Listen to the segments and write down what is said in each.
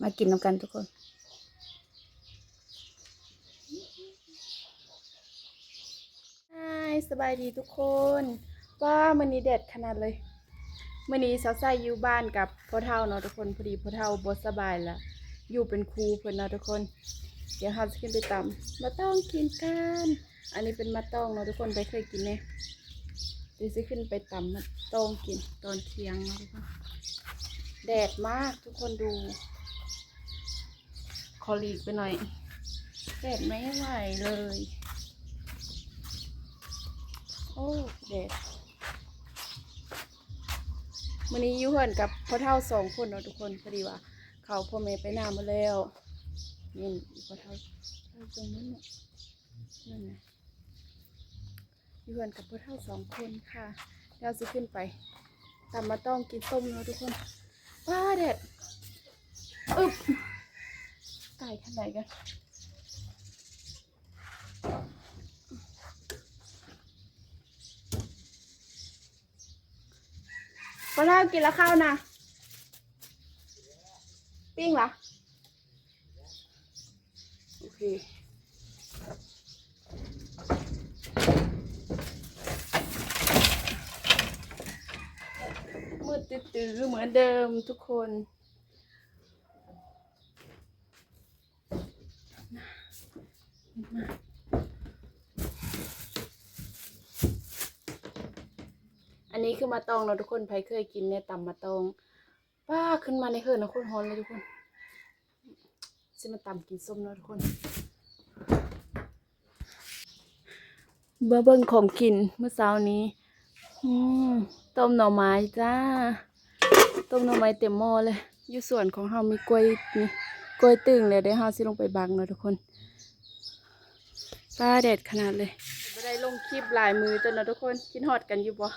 ມາກິນນຳກັນທຸກຄົນ. ຮາຍ ສະບາຍດີທຸກຄົນ. ວ້າ ມື້ນີ້ແດດຂະໜາດເລີຍ. ມື້ນີ້ສາວໃສຢູ່ບ້ານກັບພໍ່ເຖົ້າເນາະທຸກຄົນ, ພໍດີພໍ່ເຖົ້າບໍ່ສະບາຍລະ ຢູ່ເປັນຄູເພິ່ນເນາະທຸກຄົນ. ດຽວເຮົາຊິຂຶ້ນໄປຕຳມະຕ້ອງກິນກັນ. ອັນນີ້ເປັນມະຕ້ອງເນາະທຸກຄົນ, ໃຜເຄີຍກິນແດ່? ດຽວຊິຂຶ້ນໄປຕຳມະຕ້ອງກິນຕອນທ່ຽງເນາະທຸກຄົນ. ແດດມາກທຸກຄົນ, ດູ ຂໍຫຼີກໄປໜ້ອຍ ແດດໄມ່ໄຫວເລີຍ. ໂອ້ ແດດ. ມື້ນີ້ຢູ່ເຮືອນກັບພໍ່ເຖົ້າສອງຄົນເນາະທຸກຄົນ, ພໍດີວ່າເຂົາພໍ່ແມ່ໄປນາໝົດແລ້ວ. ນີ້ພໍ່ເຖົ້າ ເອົາຕົງນັ້ນເນາະ ນັ້ນນະ. ຢູ່ເຮືອນກັບພວກເຮົາສອງຄົນຄ່ະ. ດຽວຊິຂຶ້ນໄປຕຳມະຕ້ອງກິນສົ້ມເນາະທຸກຄົນ. ວ້າ ແດດ ອຶບ ຕາຍ ທາງໃດກະ ພວກເຮົາກິນລະເຂົ້ານະ ປີ້ງລະ. ໂອເຄ ມືດຕື້ໆ ເໝືອນເດີມທຸກຄົນ. ອັນນີ້ຄືມະຕ້ອງເນາະທຸກຄົນ, ໃຜເຄີຍກິນແດ່ ຕຳມະຕ້ອງ. ປ້າ ຂຶ້ນມາໃນເຮືອນນະ ໂຄດຮ້ອນເລີຍທຸກຄົນ. ຊິມາຕຳກິນສົ້ມເນາະທຸກຄົນ. ມາເບິ່ງຂອງກິນມື້ເຊົ້ານີ້. ອືມ ຕົ້ມໜໍ່ໄມ້ຈ້າ, ຕົ້ມໜໍ່ໄມ້ເຕັມໝໍ້ເລີຍ. ຢູ່ສວນຂອງເຮົາມີກ້ວຍນີ້ ກ້ວຍຕຶງແລ້ວເດ້. ເຮົາຊິລົງໄປບັກເນາະທຸກຄົນ. ປ້າ ແດດຂະໜາດເລີຍ. ບໍ່ໄດ້ລົງຄລິບຫຼາຍມື້ຕົວເນາະທຸກຄົນ, ຄິດຮອດກັນຢູ່ບໍ່?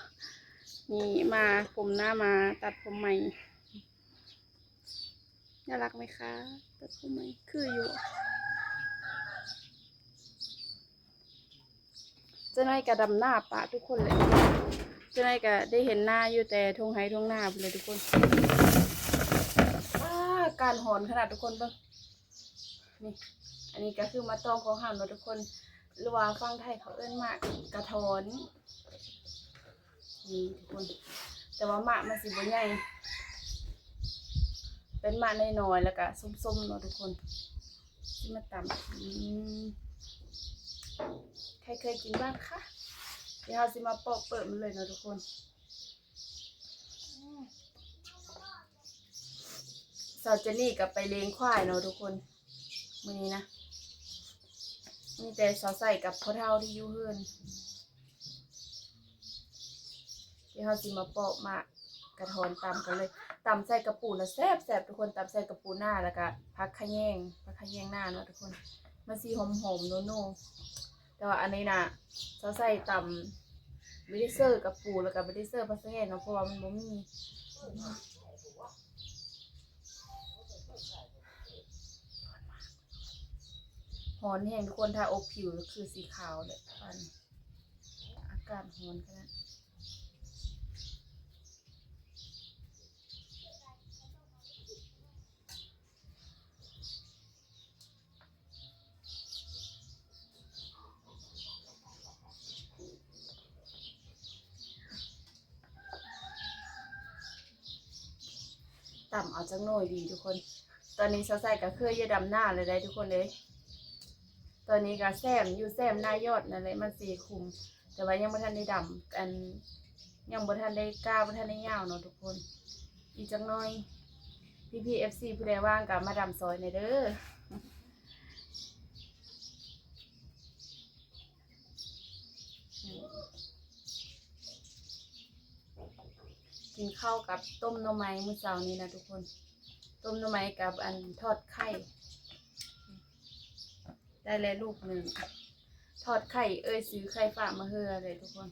ນີ້ມາຜົມໜ້າ ມາຕັດຜົມໃໝ່. ໜ້າລັກໄໝຄະ? ຕັດຜົມໃໝ່ຄືຢູ່. ຈັກໜ້ອຍກະດຳໜ້າປະທຸກຄົນແຫຼະ. ຈັກໜ້ອຍກະໄດ້ເຫັນໜ້າຢູ່ແຕ່ທົ່ງໄຮ່ທົ່ງນາພຸ້ນແຫຼະທຸກຄົນ. ອ້າ ອາກາດຮ້ອນຂະໜາດທຸກຄົນເບິ່ງ. ນີ້ ອັນນີ້ກະຄືໝາກຕອງຂອງເຮົາເນາະທຸກຄົນ ຫຼືວ່າຝັ່ງໄທເຂົາເອີ້ນໝາກກະທ້ອນ. ນີ້ທຸກຄົນ ແຕ່ວ່າໝາກມັນຊິບໍ່ໃຫຍ່ ເປັນໝາກນ້ອຍໆ ແລ້ວກະສົ້ມໆ ເນາະທຸກຄົນ. ຊິມາຕຳ ອືມ ໃຜເຄີຍກິນບ້າງຄະ? ດຽວເຮົາຊິມາປອກເປີກມັນເລີຍເນາະທຸກຄົນ. ສາວເຈນນີ້ກະໄປລ້ຽງຄວາຍເນາະທຸກຄົນ. ມື້ນີ້ນະ ມີແຕ່ສາວໃສກັບພໍ່ເຖົ້າທີ່ຢູ່ເຮືອນ. ດຽວເຮົາຊິມາປອກໝາກກະທ້ອນຕຳກັນເລີຍ. ຕຳໃສ່ກະປູນະແຊບໆ ທຸກຄົນ, ຕຳໃສ່ກະປູນາ ແລ້ວກະຜັກຂະແຍງ ຜັກຂະແຍງນາເນາະທຸກຄົນ. ມັນຊິຫອມໆ ນົວໆ. ແຕ່ວ່າອັນນີ້ນະ ສາວໃສຕຳ ບໍ່ໄດ້ເສີກະປູ ແລ້ວກະບໍ່ໄດ້ເສີຜັກຂະແຍງເນາະ ເພາະວ່າມັນບໍ່ມີ. ຮ້ອນແຮງທຸກຄົນ, ຖ້າອົບຜິວຄືສີຂາວແຫຼະ ປານ ອາກາດຮ້ອນຂະໜາດ. ຕຳເອົາຈັກໜ່ວຍດີທຸກຄົນ. ຕອນນີ້ສາວໃສກະເຄີຍຢູ່ດຳນາແລ້ວໄດ໋ທຸກຄົນເອີຍ. ຕອນນີ້ກະແຊມຢູ່ ແຊມໜ້າຍອດນັ້ນແຫຼະ ມັນຊິຂຸມ ແຕ່ວ່າຍັງບໍ່ທັນໄດ້ດຳ ອັນ ຍັງບໍ່ທັນໄດ້ກ້າ ບໍ່ທັນໄດ້ຍາວເນາະທຸກຄົນ. ອີກຈັກໜ່ອຍ ພີ່ໆ ເອັຟຊີ ຜູ້ໃດວ່າງກະມາດຳຊ່ອຍແດ່ເດີ. ກິນເຂົ້າກັບຕົ້ມໜໍ່ໄມ້ມື້ເຊົ້ານີ້ນະທຸກຄົນ. ຕົ້ມໜໍ່ໄມ້ກັບອັນທອດໄຂ່. ໄດ້ແລ້ວລູກໜຶ່ງ. ທອດໄຂ່ ເອີຍ ຊື້ໄຂ່ຟ້າມາເຮືອເລີຍທຸກຄົນ.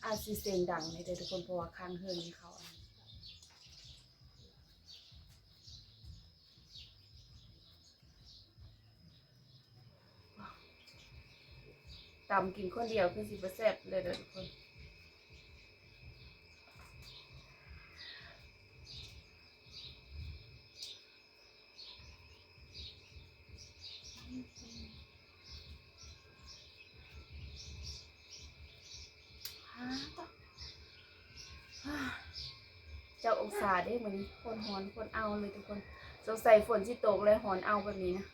ອາດຊິສຽງດັງແດ່ເດີທຸກຄົນ ເພາະວ່າຂ້າງເຮືອນເຂົາ ຕຳກິນຄົນດຽວຄືຊິບໍ່ແຊບເລີຍເດີທຸກຄົນ. າເດ້ ມື້ນີ້ຄົນຮ້ອນຄົນເອົາເລີຍທຸກຄົນ. ສົງໄສຝົນຊິຕົກເລີຍ ຮ້ອນເອົາແບບນີ້ນະ.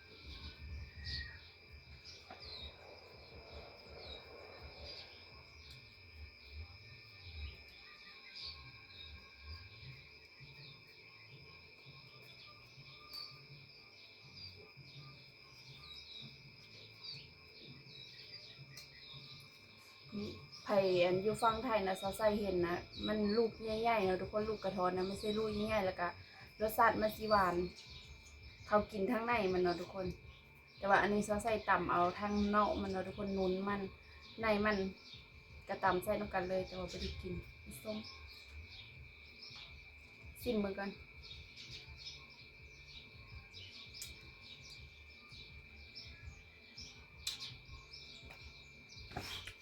ໃຜອັນຢູ່ຝັ່ງໄທນະ ສາວໃສເຫັນນະ ມັນລູກໃຫຍ່ໆເນາະທຸກຄົນ. ລູກກະທ້ອນນະ ມັນຊິລູກໃຫຍ່ໆ ແລ້ວກະລົດຊາດມັນຊິຫວານ ເຂົາກິນທາງໃນມັນເນາະທຸກຄົນ. ແຕ່ວ່າອັນນີ້ສາວໃສຕຳເອົາທາງນອກມັນເນາະທຸກຄົນ ໜຸນມັນ ໃນມັນກະຕຳໃສ່ນຳກັນເລີຍ ແຕ່ວ່າບໍ່ໄດ້ກິນ ມັນສົ້ມ. ຊິມເບິ່ງກ່ອນ.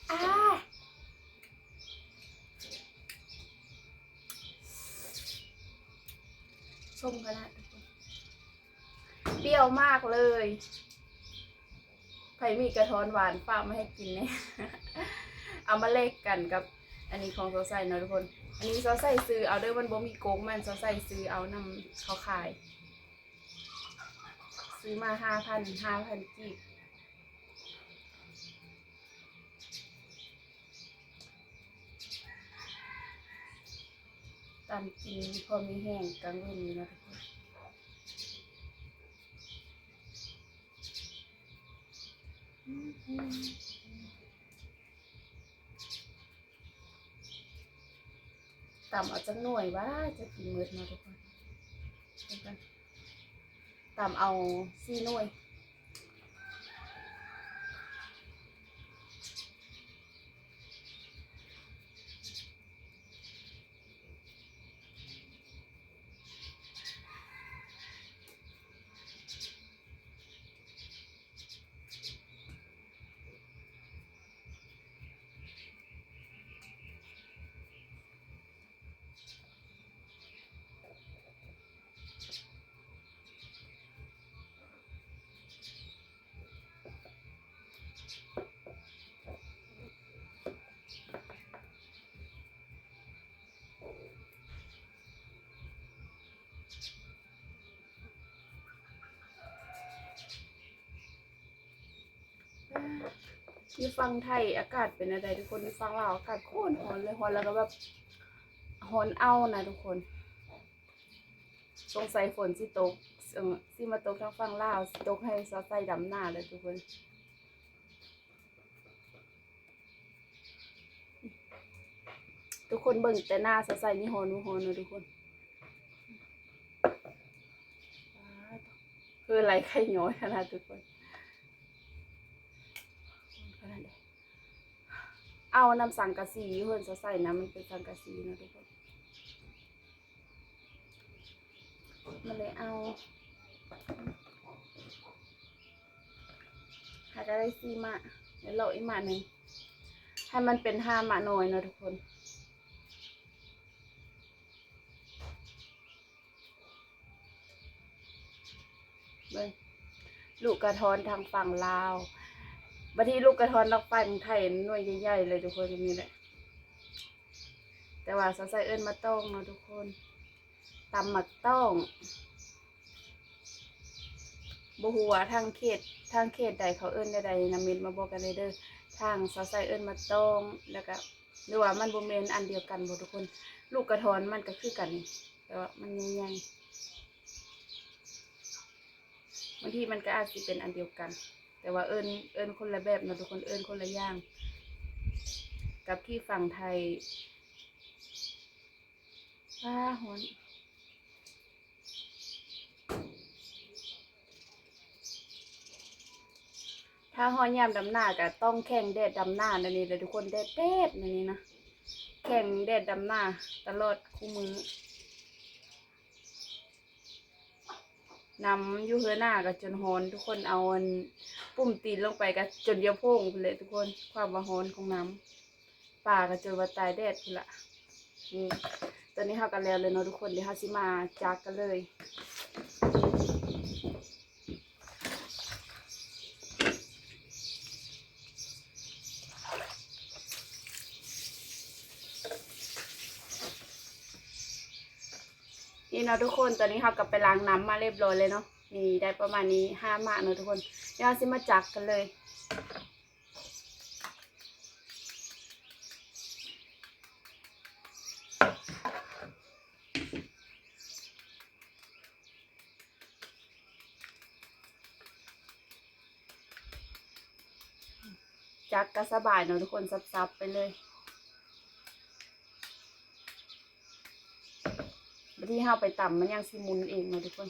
ອາ ສົ້ມຂະໜາດທຸກຄົນ. ປຽວມາກເລີຍ. ໃຜມີກະທ້ອນຫວານຝາກມາໃຫ້ກິນແດ່. ເອົາມາແລກກັນກັບອັນນີ້ຂອງສາວໃສເນາະທຸກຄົນ. ອັນນີ້ສາວໃສຊື້ເອົາເດີ ມັນບໍ່ມີກົກ ແມ່ນສາວໃສຊື້ເອົານຳເຂົາຂາຍ. ຊື້ມາຫ້າພັນ ຫ້າພັນກີບ. ຕຳກິນພໍມີແຮງກາງເວັນນີ້ເນາະທຸກຄົນ. ຕຳເອົາຈັກໜ່ວຍວ່າຈະກິນໝົດເນາະທຸກຄົນ. ຕຳເອົາສີ່ໜ່ວຍ. ຢູ່ຝັ່ງໄທອາກາດເປັນແນວໃດທຸກຄົນ? ຢູ່ຝັ່ງລາວອາກາດໂຄດຮ້ອນເລີຍ ຮ້ອນແລ້ວກໍແບບຮ້ອນເອົານະທຸກຄົນ. ສົງໄສຝົນຊິຕົກ ເອີ ຊິມາຕົກທາງຝັ່ງລາວ ຊິຕົກໃຫ້ສາວໃສດຳນາເລີຍທຸກຄົນ. ທຸກຄົນເບິ່ງແຕ່ໜ້າສາວໃສນີ້ຮ້ອນບໍ່ຮ້ອນເນາະທຸກຄົນ. ເຮີໄຫຼໄຂ້ຍ້ອຍຂະໜາດທຸກຄົນ ຂະໜາດໃດ. ເອົານຳສັງກະສີ ເຮືອນສາວໃສນະ ມັນເປັນສັງກະສີເນາະທຸກຄົນ. ມາເລີຍເອົາ ຫາກະໄດ້ສີ່ໝາກ ແລ້ວເລາະອີກໝາກໜຶ່ງ ໃຫ້ມັນເປັນຫ້າໝາກນ້ອຍເນາະທຸກຄົນ. ເບິ່ງ ລູກກະທ້ອນທາງຝັ່ງລາວ ບາດນີ້ລູກກະທ້ອນທາງຝັ່ງໄທ ໜ່ວຍໃຫຍ່ໆ ເລີຍທຸກຄົນ ແບບນີ້ແຫຼະ. ແຕ່ວ່າສາວໃສເອີ້ນໝາກຕ້ອງເນາະທຸກຄົນ ຕຳໝາກຕ້ອງ. ບໍ່ຮູ້ວ່າທາງເຂດ ທາງເຂດໃດເຂົາເອີ້ນແນວໃດນະ ເມັ້ນມາບອກກັນແດ່ເດີ. ທາງສາວໃສເອີ້ນໝາກຕ້ອງ ແລ້ວກະ ຫຼືວ່າມັນບໍ່ແມ່ນອັນດຽວກັນບໍ່ທຸກຄົນ? ລູກກະທ້ອນມັນກະຄືກັນນີ້ ແຕ່ວ່າມັນໃຫຍ່ໆ. ບາງທີມັນກໍອາດຊິເປັນອັນດຽວກັນ ແຕ່ວ່າເອີ້ນ ເອີ້ນຄົນລະແບບເນາະທຸກຄົນ ເອີ້ນຄົນລະຢ່າງກັບທີ່ຝັ່ງໄທ. ອ້າ ຮ້ອນ. ຖ້າຮອດຍາມດຳນາກໍຕ້ອງແຂ່ງແດດດຳນາແນວນີ້ແຫຼະທຸກຄົນ ແດດໆ ແນວນີ້ນະ ແຂ່ງແດດດຳນາຕະຫຼອດຄູ່ມື້. ນ້ຳຢູ່ເຮືອນນາກໍຈົນຮ້ອນທຸກຄົນ ເອົາອັນປຸ້ມຕີນລົງໄປກໍຈົນຢາໂພງພຸ້ນແຫຼະທຸກຄົນ ຄວາມວ່າຮ້ອນຂອງນ້ຳ. ປາກໍຈົນວ່າຕາຍແດດພຸ້ນລະ. ນີ້ ຕອນນີ້ເຮົາກໍແລ້ວແລ້ວເນາະທຸກຄົນ ດຽວເຮົາຊິມາຈັກກັນເລີຍ. ເ ນີ້ເນາະທຸກຄົນ ຕອນນີ້ເຮົາກໍໄປລ້າງນ້ຳມາຮຽບຮ້ອຍແລ້ວເນາະ. ນີ້ໄດ້ປະມານນີ້ຫ້າໝາກເນາະທຸກຄົນ. ດຽວເຮົາຊິມາຈັກກັນເລີຍ. ຈັກກໍສະບາຍເນາະທຸກຄົນ ສັບໆໄປເລີຍ. ບາດທີ່ເຮົາໄປຕຳມັນຍັງຊິໝຸນເອງເນາະທຸກຄົນ.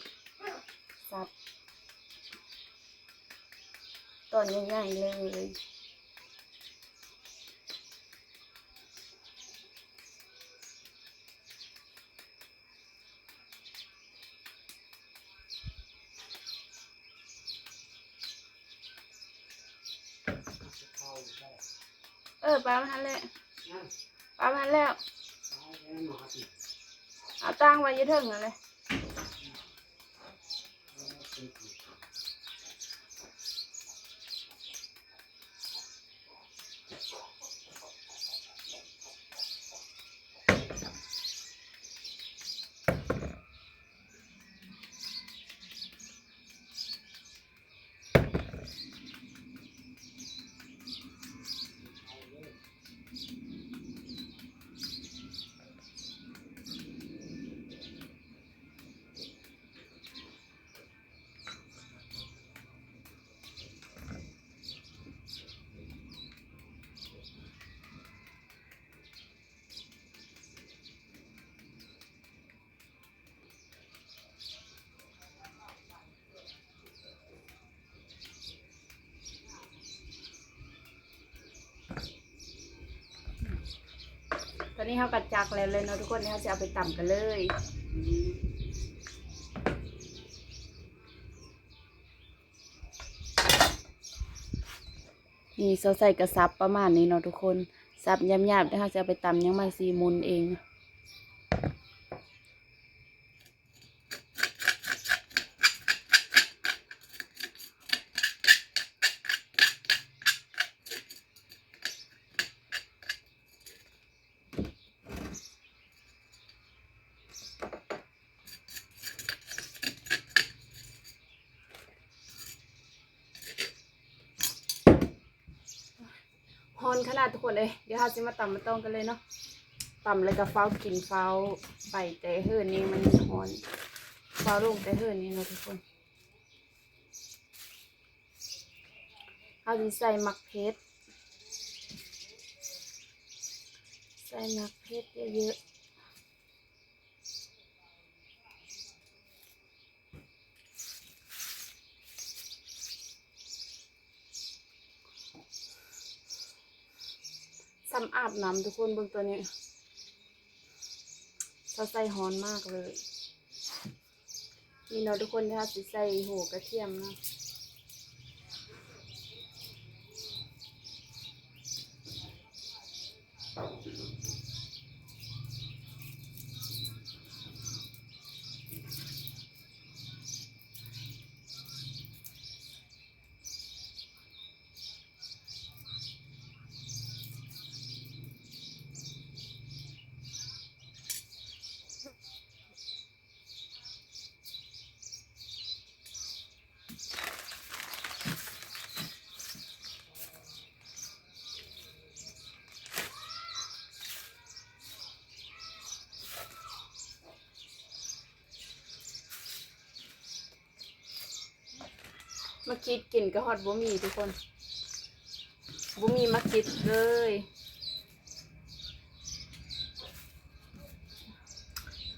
ສັບຕອນໃຫຍ່ໆເລີຍ. ເອີ ປາໄວ້ຫັ້ນແຫຼະ ປາໄວ້ຫັ້ນແລ້ວ ເອົາຕັ້ງໄວ້ຢູ່ເທິງຫັ້ນແຫຼະ. ຕອນນີ້ເຮົາກໍຈັກແລ້ວເລີຍເນາະທຸກຄົນ ດຽວເຮົາຊິເອົາໄປຕຳກັນເລີຍ. ນີ້ ຊາວໄຊກໍສັບປະມານນີ້ເນາະທຸກຄົນ ສັບຫຍາບໆ ດຽວເຮົາຊິເອົາໄປຕຳ ຍັງມັນຊິໝຸນເອງ. ຮ້ອນຂະໜາດທຸກຄົນເອີຍ. ດຽວເຮົາຊິມາຕຳມາຕ້ອງກັນເລີຍເນາະ ຕຳແລ້ວກໍຟ້າວກິນ ຟ້າວໄປແຕ່ເຫີນນີ້ ມັນຮ້ອນ ຟ້າວລົງແຕ່ເຫີນນີ້ເນາະທຸກຄົນ. ເຮົາຊິໃສ່ໝາກເຜັດ ໃສ່ໝາກເຜັດເຍີະໆ. ສ່ຳອາບນ້ຳທຸກຄົນ ເບິ່ງຕອນນີ້ ຊາວໄຊຮ້ອນມາກເລີຍ. ນີ້ເນາະທຸກຄົນ ດຽວເຮົາຊິໃສ່ຫົວກະທຽມເນາະ. ໝາກກິດກິນກໍຮອດບໍ່ມີທຸກຄົນ ບໍ່ມີໝາກກິດເລີຍ.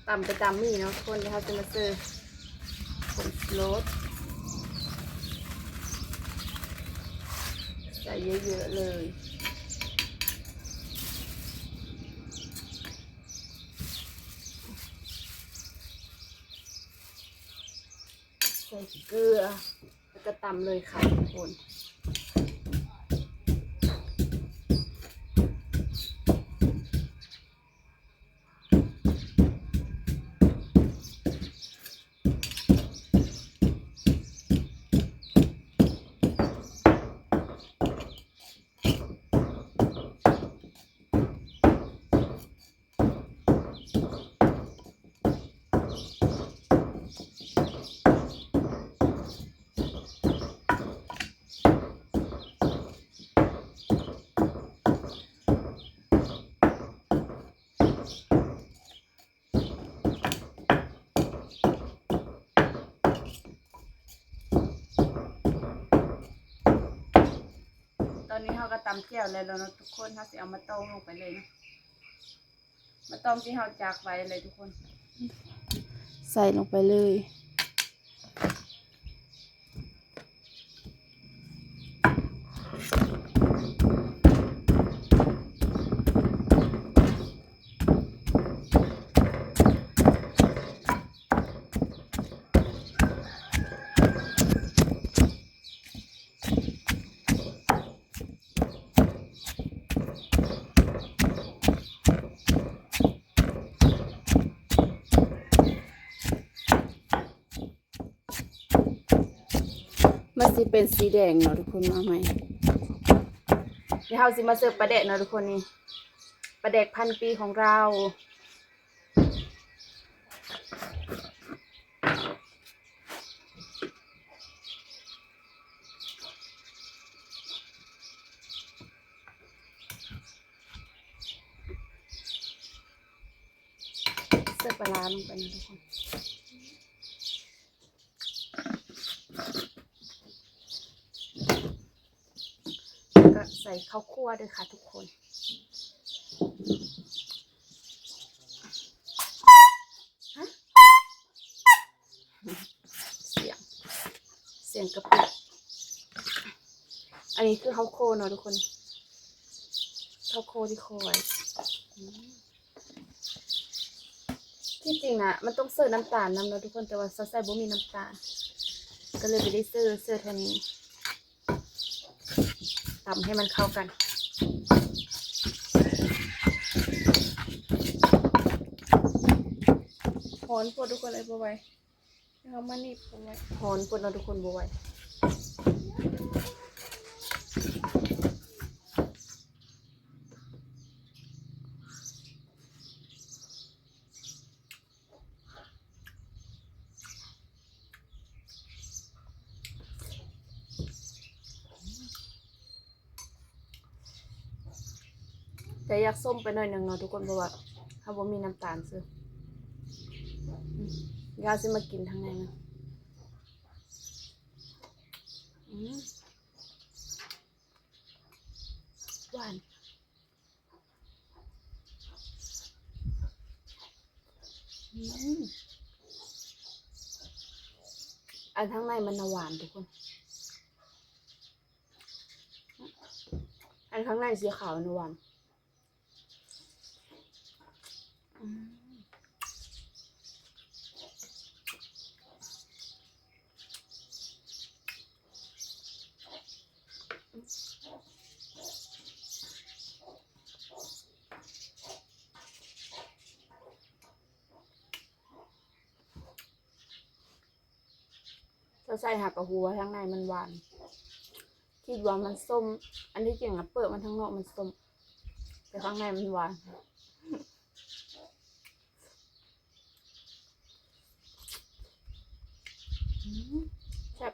ຕຳໄປຕາມໝີ່ເນາະທຸກຄົນ ດຽວເຮົາຈະມາເສີບຜົງຊູລົດ ໃສ່ເຍີະໆເລີຍ. ໃສ່ເກືອ ແລ້ວກໍຕຳເລີຍຄ່ະທຸກຄົນ. ເ ຕຳແຈ່ວແລ້ວເນາະທຸກຄົນ ເຮົາຊິເອົາໝາກຕອງລົງໄປເລີຍເນາະ ໝາກຕອງທີ່ເຮົາຈາກໄວ້ນັ້ນແຫຼະທຸກຄົນ ໃສ່ລົງໄປເລີຍ. ມັນຊິເປັນສີແດງເນາະທຸກຄົນ ມາໃໝ່ ດຽວເຮົາຊິມາເສີບປາແດກເນາະທຸກຄົນ ນີ້ ປາແດກພັນປີຂອງລາວ. ເສີບປາຮ້າລົງໄປເນາະທຸກຄົນ ແລ້ວກໍໃສ່ເຂົ້າຂົ້ວເດີ້ຄ່ະທຸກຄົນ. ຮະ ສຽງ ສຽງກະປິ ອັນນີ້ຄືເຮົາໂຄເນາະທຸກຄົນ ເຮົາໂຄທີ່ໂຄໄວ້ ອືມ ທີ່ຈິງນະ ມັນຕ້ອງໃສ່ນ້ຳຕານນຳເນາະທຸກຄົນ ແຕ່ວ່າຊາວໄຊບໍ່ມີນ້ຳຕານ ກໍເລີຍບໍ່ໄດ້ໃສ່ ໃສ່ເທົ່ານີ້. ຕຳໃຫ້ມັນເຂົ້າກັນ ຮ້ອນໂພດທຸກຄົນເອີຍ ບໍ່ໄຫວ ເຮົາມາໜີບເອົາໄວ້ ຮ້ອນໂພດເນາະທຸກຄົນ ບໍ່ໄຫວ. ແຕ່ຢາກສົ້ມໄປໜ້ອຍໜຶ່ງເນາະທຸກຄົນ ເພາະວ່າເຮົາບໍ່ມີນ້ຳຕານຊື່ ດຽວເຮົາຊິມາກິນທາງໃນມັນ ອືມ ຫວານ. ອືມ ອັນທາງໃນມັນນະຫວານທຸກຄົນ ອັນທາງໃນສີຂາວນະຫວານ ອືມ. ຊາວໄຊຫາກະຮູ້ວ່າທາງໃນມັນຫວານ ຄິດວ່າມັນສົ້ມ ອັນທີ່ຈິງນະເປີກມັນທາງນອກມັນສົ້ມ ແຕ່ຂ້າງໃນມັນຫວານ. ອືມ ແຊບ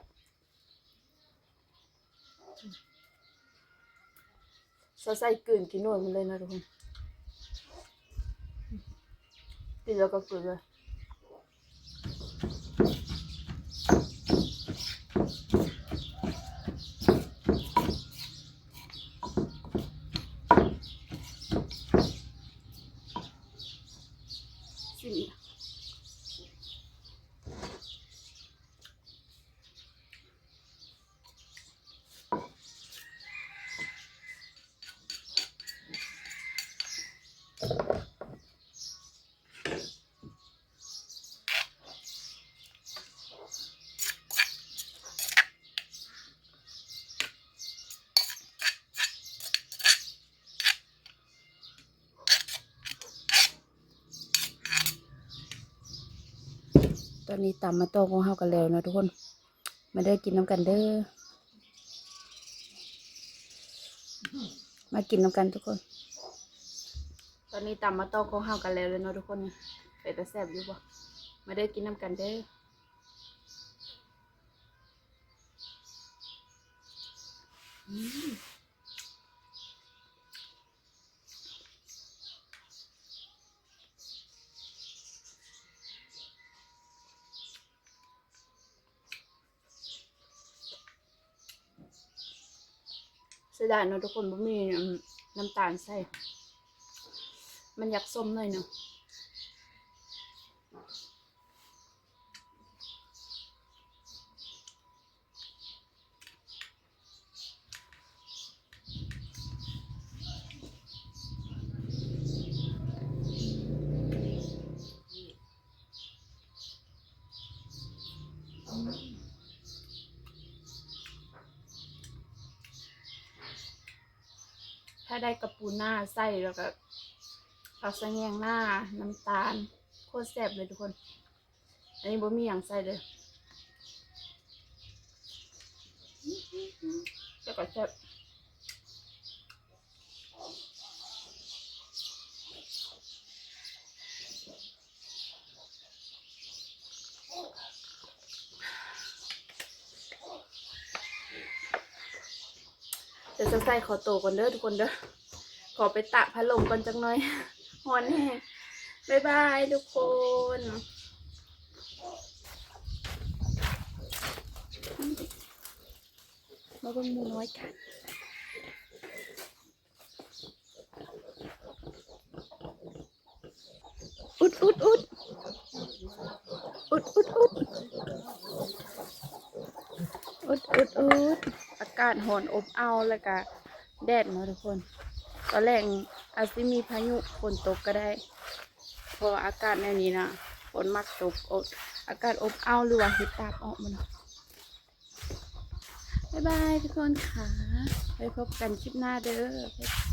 ຊາວໄຊກືນກິນໂນດມັນເລີຍເນາະທຸກຄົນ ກິນແລ້ວກໍກືນເລີຍ. ຕອນນີ້ຕຳໝາກຕອງຂອງເຮົາກໍແລ້ວເນາະທຸກຄົນ ມາເດີກິນນຳກັນເດີ ມາກິນນຳກັນທຸກຄົນ. ຕອນນີ້ຕຳໝາກຕອງຂອງເຮົາກໍແລ້ວເລີຍເນາະທຸກຄົນ ເປັນຕາແຊບຢູ່ບໍ່? ມາເດີກິນນຳກັນເດີ. ອືມ. ແ ເສຍດາຍເນາະທຸກຄົນ ບໍ່ມີ ອືມ ນ້ຳຕານໃສ່ ມັນຢາກສົ້ມໜ້ອຍໜຶ່ງ. ຖ້າໄດ້ກະປູນາໃສ່ ແລ້ວກະຜັກສະແຍງໜ້າ ນ້ຳຕານ ໂຄດແຊບເລີຍທຸກຄົນ. ອັນນີ້ບໍ່ມີຫຍັງໃສ່ເລີຍ ແຕ່ກໍແຊບ. ດຽວສາວໃສ່ຂໍໂຕກ່ອນເດີທຸກຄົນເດີ ຂໍໄປຕາກພັດລົມກ່ອນຈັກໜ້ອຍ ຮ້ອນແຮງ. ບາຍບາຍທຸກຄົນ ມາເບິ່ງໝູນ້ອຍກັນ. ອຸດ ອຸດ ອຸດ ອຸດ ອຸດ ອຸດ ອຸດ ອາກາດຮ້ອນອົບອ້າວ ແລ້ວກະແດດເນາະທຸກຄົນ. ຕອນແລງອາດຊິມີພາຍຸຝົນຕົກກະໄດ້ ເພາະວ່າອາກາດແນວນີ້ນະ ຝົນມັກຕົກ. ອາກາດອົບອ້າວ ຫຼືວ່າເຫັດຕາບອອກໝົດເນາະ. ບາຍບາຍທຸກຄົນຂາ ໄວ້ພົບກັນຄລິບໜ້າເດີ ບາຍບາຍ.